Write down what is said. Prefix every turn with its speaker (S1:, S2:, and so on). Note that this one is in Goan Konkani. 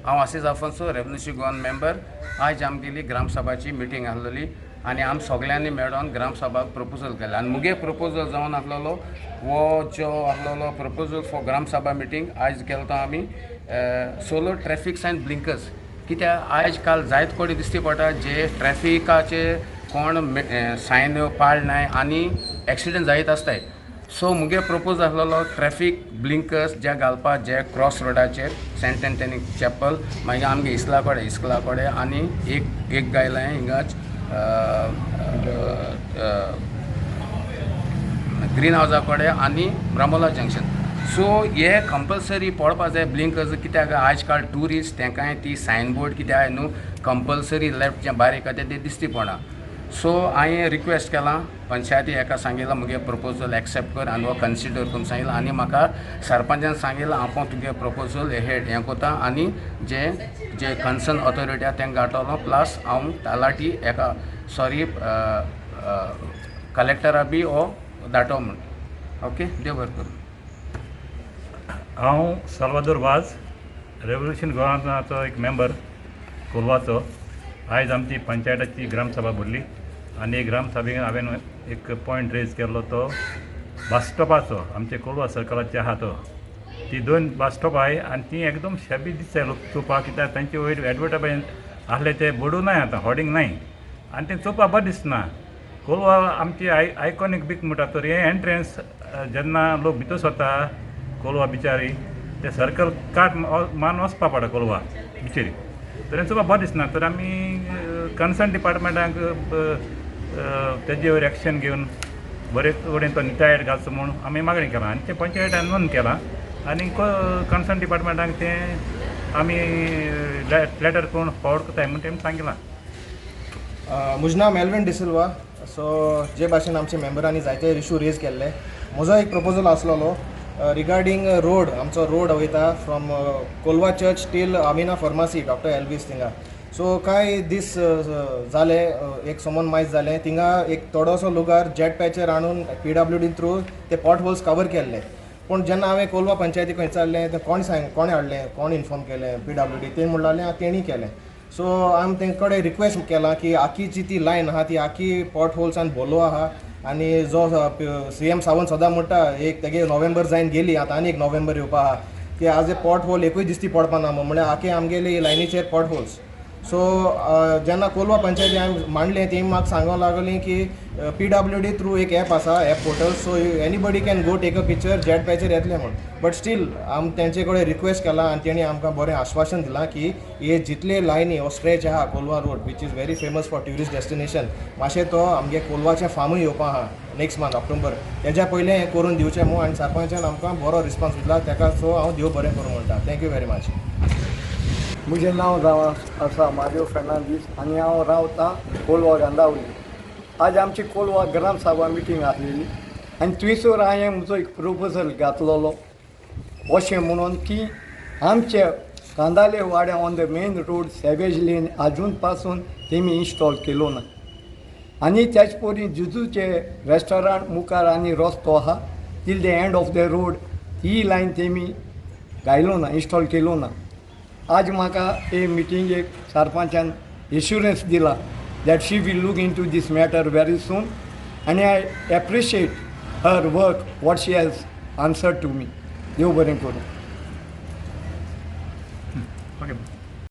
S1: हांव आसीस आफोन्सो, रेवन्यू गोवन मेंबर. आयज आमगेली ग्रामसभाची मिटींग आसलेली आनी आम सगल्यांनी मेळोन ग्रामसभाक प्रपोजल केलें आनी मुगे प्रपोजल जावन आसलेलो हो जो आसलेलो प्रपोजल फॉर ग्रामसभा मिटींग आयज केलो तो आमी सोलर ट्रॅफीक सायन ब्लिंकर्स. कित्याक आयज काल जायत कडेन दिश्टी पडटा जे ट्रॅफिकाचे कोण सायन पाळनाय आनी एक्सिडंट जायत आसताय. सो मुगे प्रपोज आसलेलो ट्रॅफीक ब्लिंकर्स जे घालपा जे क्रॉस रोडाचेर सेंट एंटनी चॅपल, मागीर आमगे इस्ला कडेन, इस्कुला कडेन आनी एक एक गायलां हिंगाच ग्रीन हावजा कडेन आनी ब्रामोला जंक्शन. सो हे कंपल्सरी पडपा जाय ब्लिंकर्स, कित्याक आयज काल ट्युरिस्ट तेंकांय ती सायन बोर्ड कित्याक न्हू कंपल्सरी लेफ्ट जें बारीक आहा तें दिश्टी पडना. सो हांवें रिक्वेस्ट केलां पंचायती एका सांगिलां मुगे प्रपोजल एक्सेप्ट कर आनी हो कन्सिडर करून सांगिलां आनी म्हाका सरपंचान सांगिलां हांव तुगे प्रपोजल हेड हें कोता आनी जे जे कन्सर्न ऑथॉरिटी आहा तेंकां गावतलो, प्लस हांव तलाटी एका, सॉरी, कलेक्टरा बी हो धाडटो म्हूण. ओके, देव बरें करूं.
S2: हांव साल्वादोर वाज, रेवोल्युशन गोवाचो एक मेंबर कोलवाचो. आयज आमची पंचायताची ग्रामसभा भरली आनी ग्रामसभेन हांवें एक पॉयंट रेज केल्लो तो बस स्टॉपाचो. आमचे कोलवा सर्कलाचे आहा तो ती दोन बस स्टॉप आहाय आनी ती एकदम शेबी दिसता लोक चोवपाक, कित्याक तांचे वयर एडवर्टायज आहले ते बोर्डू नाय आतां, होर्डिंग नाय आनी तें चोवपाक बरें दिसना. कोलवा आमची आयकॉनीक बीच म्हणटा तर हें एंट्रन्स जेन्ना लोक भितर सरता कोलवा बिचारी ते सर्कल काट मान वचपा पडटा कोलवा बिचेरी, तर चोवपाक बरें दिसना. तर आमी कन्सर्न डिपार्टमेंटाक तेजे वयर एक्शन घेवन बरे कडेन तो नितायट घालचो म्हूण आमी मागणी केलां आनी तें पंचायतान नोंद केलां आनी कन्सर्न डिपार्टमेंटाक तें आमी लेटर करून फॉरवर्ड करताय म्हूण तेमी सांगिलां.
S3: म्हजें नांव मेलवीन डिसिल्वा. सो जे भाशेन आमचे मेंबरांनी जायते इशू रेज केल्ले, म्हजो एक प्रपोजल आसलेलो रिगार्डींग रोड. आमचो रोड वयता from Colva church till Amina pharmacy, doctor Elvis थिंगा. सो कांय दीस जाले, एक समोन मायज जालें, थिंगा एक थोडोसो लुगार जेट पॅचर हाडून पीडब्ल्यूडी थ्रू ते पॉट होल्स कवर केल्ले. पूण जेन्ना हांवें कोलवा पंचायती खंय विचारलें, ते कोण सांग, कोणें हाडलें, कोण इन्फॉर्म केलें पीडब्ल्यूडी, ते म्हणलें तेणी केलें. सो आमी तेंचे कडेन रिक्वेस्ट केलां की आखी जी ती लायन आहा ती आखी पॉट होल्सान भरलो आहा आनी जो सीएम सावंत सदां म्हणटा, एक तेगे नोव्हेंबर जायन गेली, आतां आनी एक नोव्हेंबर येवपा आहा की आज पॉट होल एकूय दिसती पडपा ना. म्हणल्यार आखी आमगेली लायनीचेर पॉट होल्स. सो जेन्ना कोलवा पंचायती हांवें मांडलें, ती म्हाका सांगूंक लागली की पीडब्ल्यूडी थ्रू एक एप आसा, app portal, so anybody can go take a picture, jet patcher येतलें म्हूण. बट स्टील आम तेंचे कडेन रिक्वेस्ट केला आनी तेणी आमकां बरें आश्वासन दिलां की हे जितले लायनी हो स्ट्रेच आहा Colva road, which is very famous for tourist destination, मातशें तो आमगे कोलवाचें फार्मूय येवपा आहा नेक्स्ट मंथ ऑक्टोबर, तेज्या पयलें हें करून दिवचें म्हूण. आनी सरपंचान आमकां बरो रिस्पॉन्स दिला तेका. सो हांव देव बरें करूं म्हणटा. Thank you very much.
S4: म्हजें नांव जावन आसा मारियो फेर्नांदीस आनी हांव रावतां कोलवा गांधावली. आज आमची कोलवा ग्रामसभा मिटींग आसलेली आनी थंयसर हांवें म्हजो एक प्रपोजल घातलेलो अशें म्हणून की आमचे कांदाले वाड्या on the main road sewage line आजून पासून तेमी इन्स्टॉल केलो ना आनी त्याच परी जुजूचे रेस्टॉरंट मुखार आनी रस्तो आहा till the end of the road, ती लायन तेमी घायलो ना, इन्स्टॉल केलो ना. आज म्हाका हे मिटिंगेक सरपंचान एश्युरन्स दिला that she will look into this matter very soon आनी I appreciate her work, what she has answer to me. देव बरें करूं.
S2: ओके.